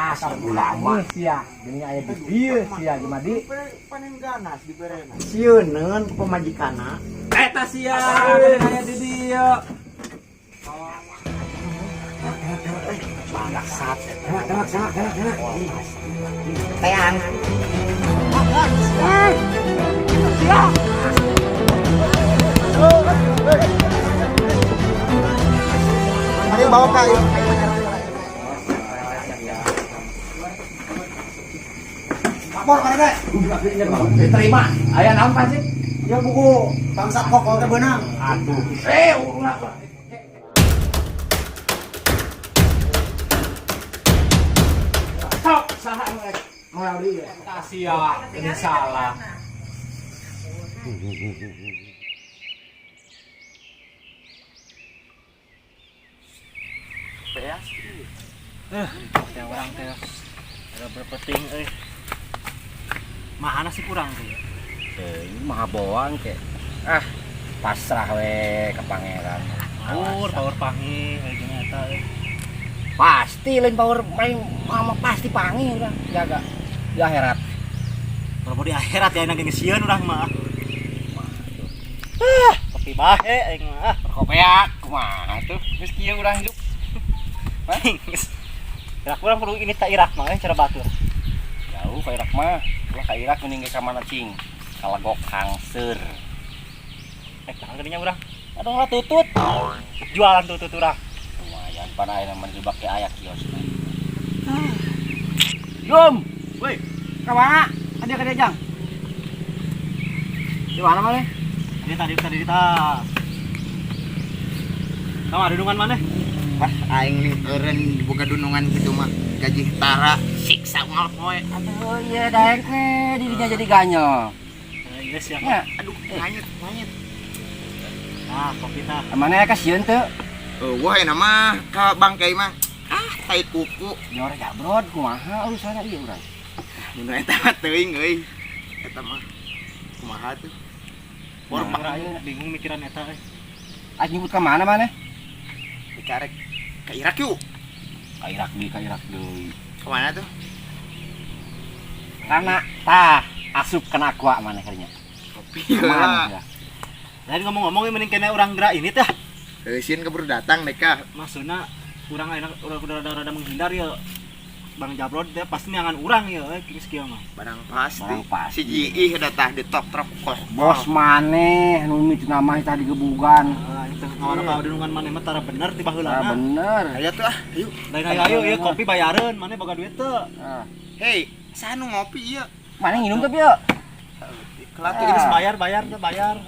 Ulama sia, geuning aya di dieu sia Jumadi. Panen ganas di berena. Sieuneun ku pamajikanna. Eta sia, geuning aya di dieu. Bangsat. Enak, enak, enak, enak, enak. Teang. Ayo bawa ka yuk. Lapor ka dek. Diterima. Aya naon Pak sih? Ya buku bangsat kokol teh beunang. Aduh. Ulah. Sok saha nu rek moal deui ya. Eta sia, ini salah. Teh orang teh ada berpeting euy. Mahana sih kurang tuh. Ini maha boang ke. Ah, pasrah we ke pangeran. Power, power pangi euy jeung eta euy. Pasti lain power main mama pasti pangi urang jaga di akhirat. Kalau di akhirat ya nang sieun urang mah. Kopi bahe aing mah. Kopeak kumaha tuh geus kieu urang hidup. Irak urang perlu ini tak Irak mah cara batur. Jauh ka Irak mah. Ulah ka Irak mending ge ka mana cing. Kalegok hangseur. Jangan geuning urang. Aduh lah tutut. Jualan tutut urang. Lumayan pan ayeuna mah dibake aya kios. Jom. Woi, Ka mana? Ada ka Jang. Di mana maneh? Ini tadi tadi ta. Sama dunungan mana? Wah, aing nih eureun boga dunungan kitu mah. Gaji tara siksa moal poe. Aduh iya daek nih dirinya jadi ganyol. Iya siap. Ya, Aduh, nganyut, nganyut. Ah, kopi ta. mana kasihan teu? Wah, enak mah ka bangkai mah. Ah, tai kuku. Nyor jabrod kumaha urusanna ieu urang. Mun eta mah teuing euy. Eta mah kumaha tuh? Bor Nah. pak Urang bingung mikiran eta euy. Ah nyebut ka mana maneh? dikarek ka Irak yuk. Ka Irak deui, ka Irak deui. Kemana tuh? Karena tah asup kena aqua maneh kadinya. Kopi Aman lah. ya. Lain ngomong-ngomong mending kena urang gerak ini tah. Sieun keburu datang deka. Maksudna urang enak urang udah rada menghindar ya. Bang Jabrod dia pasti neangan urang ya geus kieu mah. Barang pasti. Barang pasti. Si GI datah di top truk kok. Bos maneh nu mimitina mah tadi gebugan. Ah, itu ngawana ka dunungan maneh mah tara bener ti Tah baheulana. bener. Ayo tuh ah, ayo. Lain ayo ayo ieu kopi bayareun maneh boga duit teu. Ah. Hei, sanu ngopi ieu. Maneh nginum teu bieu? Kelat tuh Geus bayar bayar teu bayar.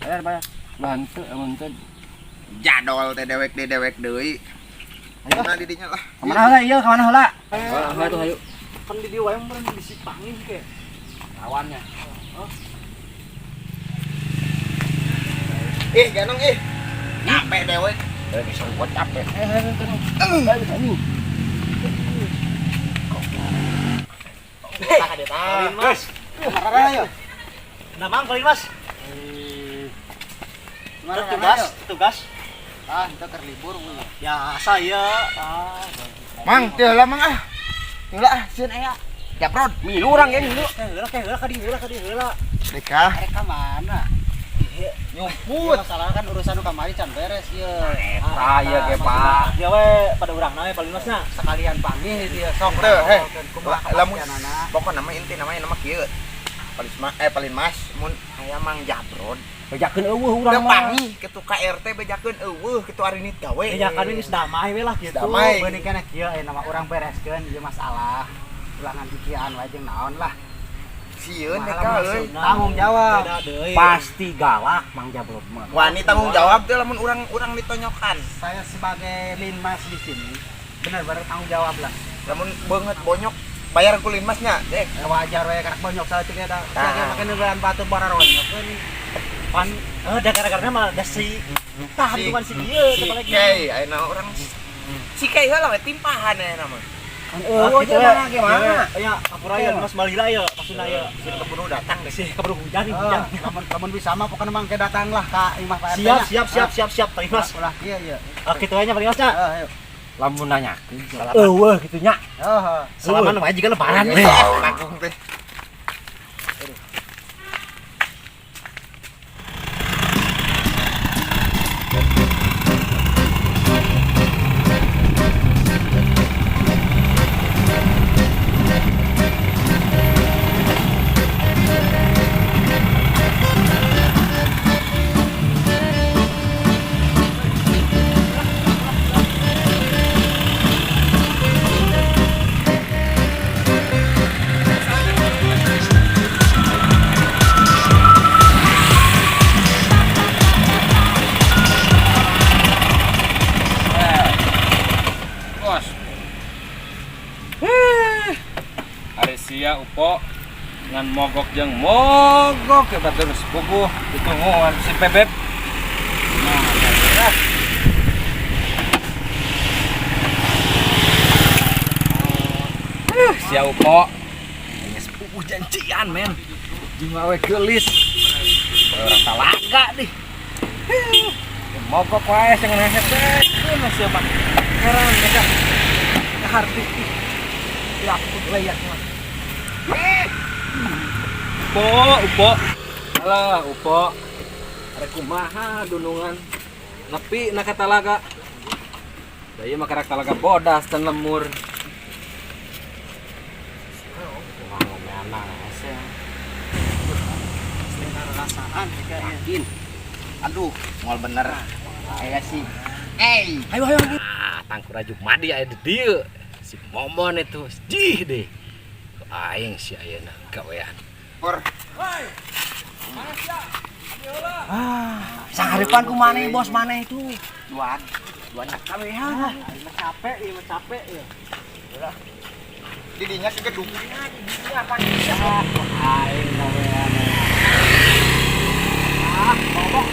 Bayar bayar. Lah henteu amun teu. Jadol teh dewek deui dewek deui. Ayo. Mana didinya lah. Kamana heula ieu kamana heula? Heula tuh ayo. Kan di dieu wae meureun bisi pangin ke. Lawannya. Ih, ganong ih. Nyampe dewek. Bisa gua capek. Anjing. Paling Mas. Ayo. Nah, Mang, paling Mas. Tugas, tugas. Ah, itu terlibur we. Biasa ya. Ah, Mang, teu heula mang ah. Teu heula ah, sieun aya. Japrod. Milu urang ge milu. heula ke heula ka di heula ka di heula. Deka. Arek ka mana? Nyumput. Masalah kan urusan nu kamari can beres ieu. Eta ieu ge Pak. Ya we pada urang na we paling Masnya. Sekalian panggih dia sok. Teu, heh. Kumaha Lamun kepastianana. pokokna mah inti namanya nama kieu. Paling paling mas mun aya Mang Japrod. Bejakeun eueuh urang Teu mah. panggih ketu ka RT bejakeun eueuh kitu arinit gawe. Ya kan geus damai we lah gitu. Damai. Beuning kana kieu aya nama urang bereskeun ieu masalah. Ulangan pikiran wae jeung naon lah. Sieun Malah deka euy. Tanggung jawab. Beda deui. Pasti galak Mang Jabrod mah. Wani tanggung jawab teh lamun urang-urang ditonyokan. Saya sebagai linmas di sini benar-benar tanggung jawab lah. Lamun beungeut bonyok bayar ku linmasnya, dek. Ya wajar we karak bonyok saeutik eta. Tah. Saya make neureun batu bararonyok kan. Pan da gara-garana mah da si tah Si- bukan si ieu Si teh lagi. Kei, ayeuna urang si Kei heula we timpahan ayeuna mah. Kan eueuh gitu mana gimana? Ya, apura ya Mas Balila ya, maksudna ya. Si keburu datang deh. Si keburu hujan nih, hujan. Lamun lamun bisa mah pokoknya mangke datang lah ka imah Pak RT. Siap, siap, siap, siap, siap, paling Mas. Ulah kieu ieu. Ah, kitu aja paling Mas nya. Ayo. Lamun nanyakeun eueuh kitu nya. Heeh. Salaman wae jiga lebaran. Tanggung teh. Bos. Ari sia Upo ngan mogok jeung mogok ya batur sepupuh ditungguan si Bebeb. Nah, sia Upo. Sepupuh janjian men. Jeung awe geulis. Orang talaga deh. Mogok wae sing ngehesekeun sia mah. Heran mereka. Harti. Ya aku layak mah. Upo, Upo. Alah, Upo. Arek kumaha dunungan. Nepi na ka talaga. Da ieu mah karak talaga bodas dan lemur. Wah, ngomeana hese. Rasaan Yakin. Aduh, moal bener. Aya sih. Eh, Ayo ayo. Ayo. Ah, tangkur rajuk madi aya di dieu. Si Momon itu jih deh. Aing si ayeuna gawean. Pur. Ah, sangharepan ku maneh bos maneh itu. Duaan. Duaan. Kawehan. Mah capek ieu mah capek ieu. Didinya ke gedung. Aing gawean. Ah, mogok.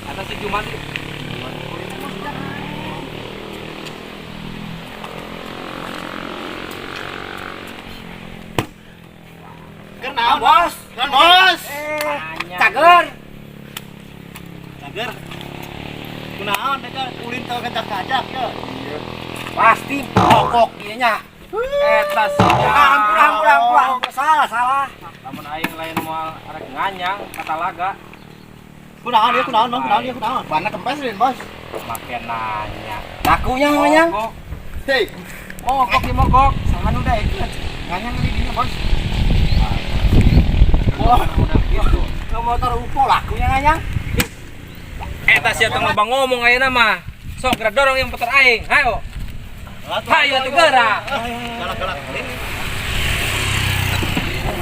Atas si Jumadi. Kenal, Bos. Kenal, Bos. Cager. Cager. Kunaon teh ulin teu kajak-kajak ya. Pasti mogok ieu nya. Eta si Ampura ampura ampura. Salah salah. Lamun aing lain moal arek nganyang ka talaga. Kunaon ieu kunaon Bang, kunaon ieu kunaon. Mana kempes lain, Bos? Make nanya. Lakunya nganyang. Mogok. Hei, Mogok ieu mogok. sama nu daekeun. Nganyang di dinya, Bos. Wah, Udah gitu. ke motor Upo lakunya nganyang. Eta sia tong loba ngomong ayeuna mah. Sok geura dorong yang motor aing. Hayo. Hayo atuh geura. Galak-galak.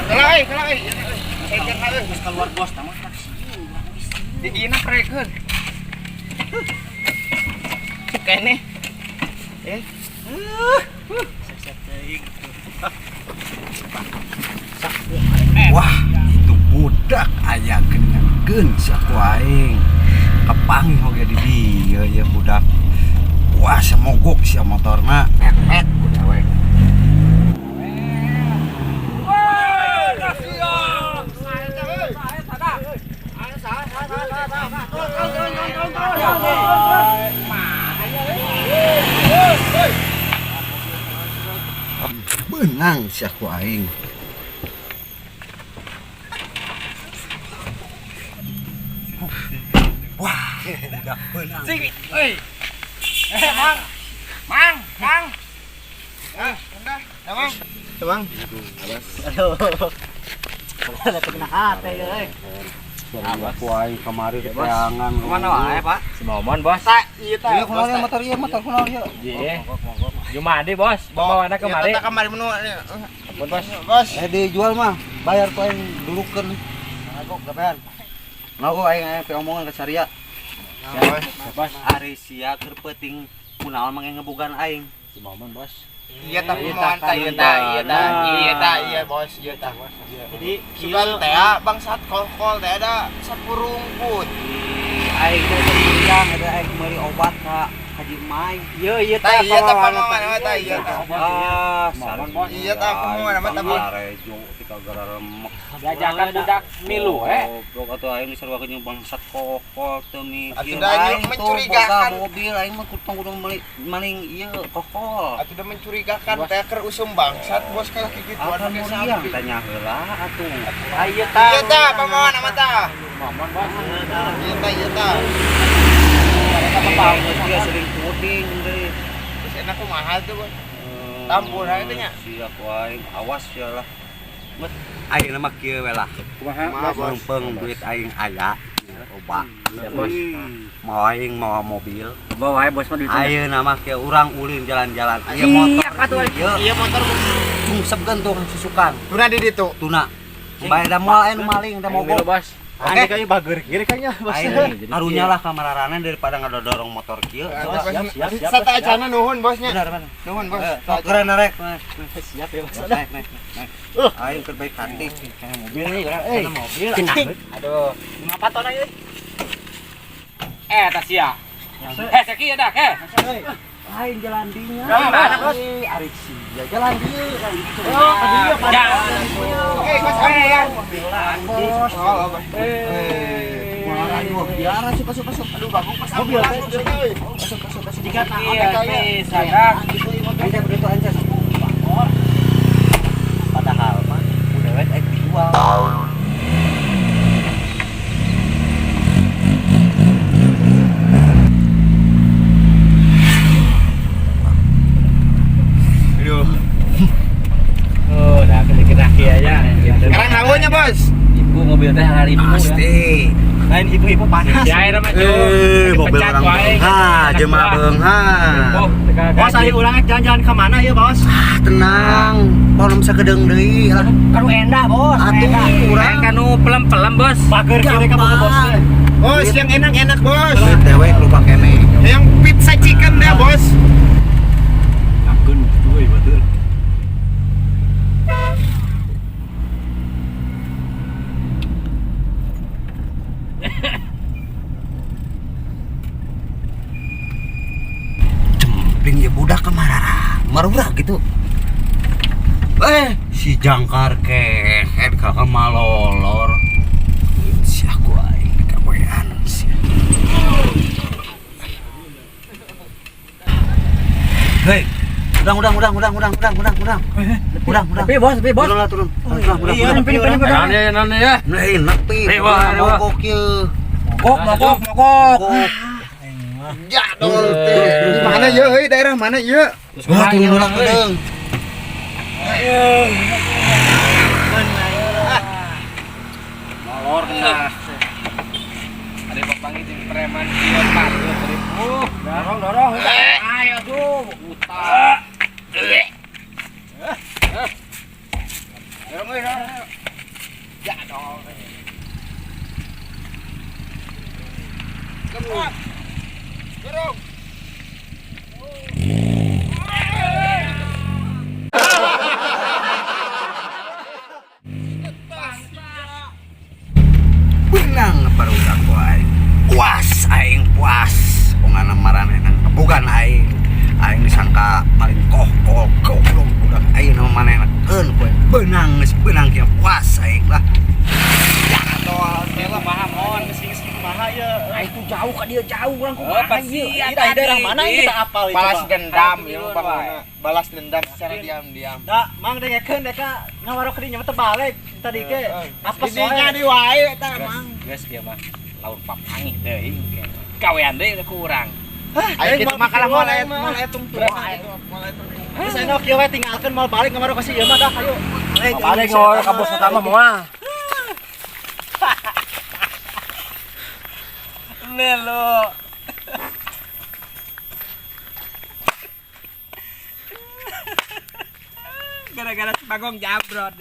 Kalah euy, kalah euy. Ekeun euy. Geus keluar bos tah mah. Di dieu prekeun. Kene. Eh. Wah, itu budak aya geun si aku aing. Kapanggih oge di dieu ya budak. Wah, semogok sia motorna. Pet ku dewek. Benang si aku aing. Wah, budak benang. Sing, euy. Mang. Mang, Kang. Bang. Bang. Aduh. Ada kena hate euy. Aku aing kamari keteangan. Kemana wae, Pak? Si Momon, Bos. Tak, ieu tah. Iya kunaon ieu motor ieu motor kunaon ieu. Ye. Jumadi, Bos. Bawana kemari. Ieu tah kamari menu. Ampun, Bos. Bos. Eh dijual mah, bayar ku aing dulukeun. Nagok gapean. Nagok aing aing pe omongan ka Saria. Bos. Bos. Ari sia keur peuting kunaon mah ngebogan aing. Si Momon, Bos. Iya tapi mau tah iya tah iya tah iya tah iya bos iya tah. Jadi Sugan teh bangsat kol-kol teh ada sapurungkut. Aing teh teu muriang ada aing meuli obat ka Haji Mai. Ieu ieu Tah iya tah pamawan mah tah iya tah. Ah, Iya tah pamawan mah tah. Rejo tika gararemek. Diajakan budak milu eh. Goblok atuh aing disaruakeun jeung bangsat kokol teu mikir. Atuh da Aing tuh mencurigakan. boga mobil aing mah kudu kudu meuli maling ieu kokol. Atuh da mencurigakan teh keur usum bangsat bos kayak gitu Apa anu muriang tanya heula atuh. Ah ieu tah. Iya tah pamawan mah tah. Momon bos. Iya tah iya tah. Dia sering puding deui. Terus enak kumaha tuh bos. Tampur aja teh nya. Siap wae, awas ya lah. Aing mah kieu we lah. Kumaha bos? Meungpeung duit aing aya. Loba. Mau aing mawa mobil. Bawa wae bos mah duitnya. Ayeuna mah kieu urang ulin jalan-jalan. Ieu motor. Ieu Iya motor tungsepkeun tuh susukan. tuna di ditu. Tuna. Bae da moal aya nu maling da Aing milu mogok. bos. Oke. Aneh kayaknya bager kiri kayaknya bos. Aing karunya lah kamararanan daripada ngadodorong motor kieu. Siap siap, siap, Sata acana nuhun bosnya. Benar benar. Nuhun bos. Sok keren rek. Siap ya bos. Naik naik naik. Aing keur baik hati. Mobil nih urang euy. Mobil. Aduh. Ngapa tona ieu? Eh tas sia. Eh seki ya dak eh. Aing jalan dinya. Mana bos? Ari sia jalan dieu kan gitu. Oh, dieu Jalan. Eh, bos ambulan. Bos. Oh, bos. Eh. Biara masuk masuk masuk. Aduh, bagong pas Mobil ambulan. teh. Euy. Masuk masuk masuk. Jika Iya, bisa dak. Ente begitu ente. Padahal mah udah wet aing dijual. Aduh. Oh, dah kena aja. Sekarang hawanya, Bos. Ibu mobil teh hari ibu ya. Pasti. Lain ibu-ibu panas. Ya, air mah Eh, mobil orang beunghar, jemaah beunghar. Bos ayo urang jalan-jalan ke mana ya bos? Ah, tenang. Polem sakedeung deui lah. Kanu endah bos. Atuh urang Kanu pelem-pelem bos. Bager kiri ka boga bos. Gampang. Bos, yang enak-enak, Bos. Duit dewek lupa kene. Yang pizza chicken deh, Bos. Akun euy batur. Jempling ya budak kemarara. Marurah gitu. Eh, si jangkar kehed kakak malolor. Si aku aing kawean si. Hei, udang udang udang udang udang udang udang udang. Udang udang. Tapi bos, tapi bos. Turun lah turun. Turun udang Iya, udang. nepi nepi. Naon ya, naon ya. Nih, nepi. Nih, wah, nih, wah. Mogok ieu. Mogok, mogok, mogok. Mogok. Ya, dol teh. Di mana ya, euy? Daerah mana ya? Wah, turun ulang kedeung. Molor nah. Ada papangi jeung preman ieu patut ribu. Dorong, dorong. Ayo tuh. Utah. Dorong euy, dorong. Ya dong. Cepat. Dorong. Benang barudak wae. Puas aing puas. Pongana maranehna kabogan aing. Aing disangka maling kohkol goblok budak aing nama manehna keun kowe. Benang geus benang kieu puas aing lah. Ya, dol teh lah. Kumaha mon? Geus kumaha ya? Nah, itu jauh ka dia jauh urang Oh, kumaha pasti ieu. ya Ini daerah mana yang kita apal itu? Balas Bang? dendam Ayo, ya, turun, Bang. wae. Balas dendam secara diam-diam. Da, mang dengekeun deka ngawarok ka dinya mah teu balik tadi ke. Apes Didinya wae. di wae eta mang. Geus ieu mah laun papangi deui. Kawean deui ku urang. Ayo kita mah makalah moal moal aya aya moal aya tungtung. Moal aya tungtung. Geus enak kieu wae tinggalkeun moal balik ngawarok ka si ieu mah dah ayo. Balik ngor ka bos utama moal. Melo. Gara-gara si Bagong jabrot.